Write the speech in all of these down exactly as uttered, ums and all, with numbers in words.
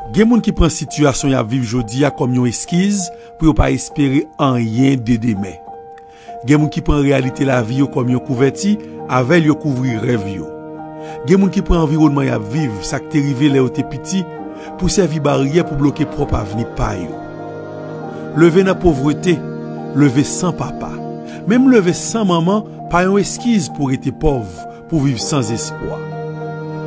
Gen moun ki pran sitiyasyon y ap viv jodi a kòm yon eskiz pou yo pa espere anyen de demen. Gen moun ki pran reyalite lavi yo kòm yon kouvèti, avè l yo kouvri rèv yo. Gen moun ki pran anviwònman y ap viv, sa k te rive lè yo te piti, pou sèvi baryè pou bloke pwòp avni pa yo. Leve nan povrete, leve san papa, menm leve san manman pa yon eskiz pou rete pòv, pou viv san espwa.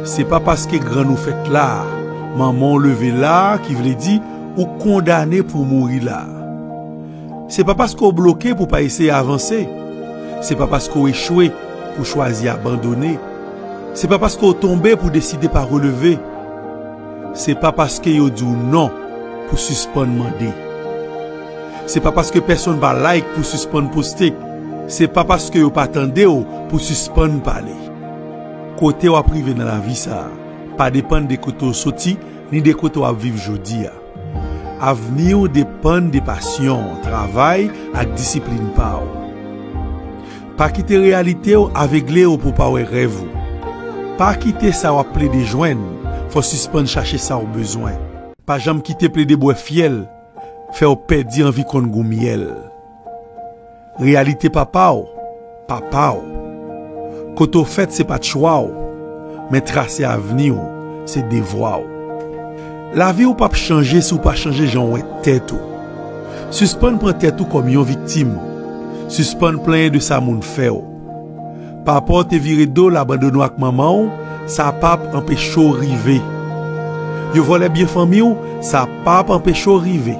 Se pa paske grann ou fèt la a, manman w leve la a, ki vle di ou kondane pou w mouri la a. Se pa paske w bloke pou w pa eseye avanse. Se pa paske w echwe pou w chwazi abandone. Se pa paske w tonbe pou w deside pa releve. Se pa paske yo di w non pou w sispann mande. Se pa paske pèsonn pa like pou w sispann poste. Se pa paske yo pa tande w pou w sispann pale. Kote w ap rive nan lavi sa a pa depann de kote w soti ni de kote w ap viv jodi a. Avni w depann de pasyon, travay ak disiplin pa w. Pa kite reyalite w avegle w pou w pa wè rèv ou. Pa kite sa w ap plede jwenn fè w sispann chache sa w bezwen. Pa janm kite plede bwè fyèl fè w pèdi anvi konn gou myèl. Reyalite pa pa w, pa pa w. Kote w fèt se pa t chwa w, men trase avni w se devwa w. Lavi w p ap chanje si w pa chanje jan w wè tèt ou. Sispann pran tèt ou kòm yon viktim. Sispann plenyen de sa moun fè w. Papa w te vire do l abandone w ak manman w, sa p ap anpeche w rive. Yo vòlè byen fanmi w, sa p ap anpeche w rive.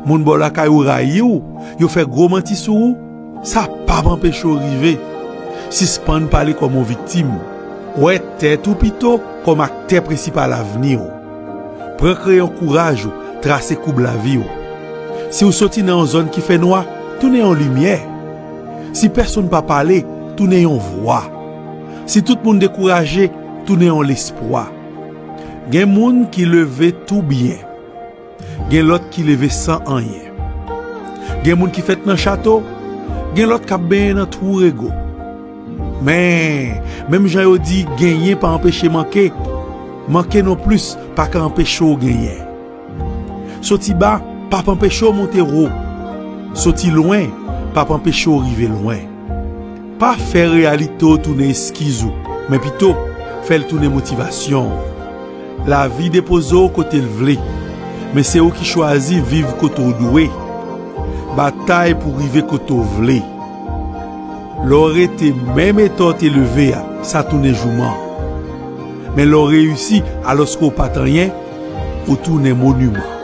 Moun bò lakay ou rayi w, yo fè gwo manti sou ou, sa p ap anpeche w rive. Sispann pale kòm yon viktim. Wè tèt ou pito kòm aktè prensipal avni w. Pran kreyon kouraj ou, trase koub lavi w. Si w soti nan yon zòn ki fè nwa, tounen yon limyè. Si pèsonn pa pale, tounen yon vwa. Si tout moun dekouraje, tounen yon lespwa. Gen moun ki leve tou byen. Gen lòt ki leve san anyen. Gen moun ki fèt nan chato, gen lòt k ap benyen nan twou rego. Men, menm jan yo di genyen pa anpeche manke, manke nonplis pa ka anpeche w genyen. Soti ba p ap anpeche w monte wo. Soti lwen p ap anpeche w rive lwen. Pa fè reyalite w tounen eskiz ou, men pito fè l tounen motivasyon w. Lavi depoze w kote l vle, men se ou ki chwazi viv kote w dwe. Batay pou rive kote w vle. Lè w rete menm eta w te leve a, sa tounen jouman. Men lè w reyisi alòske w pa t anyen, ou tounen moniman.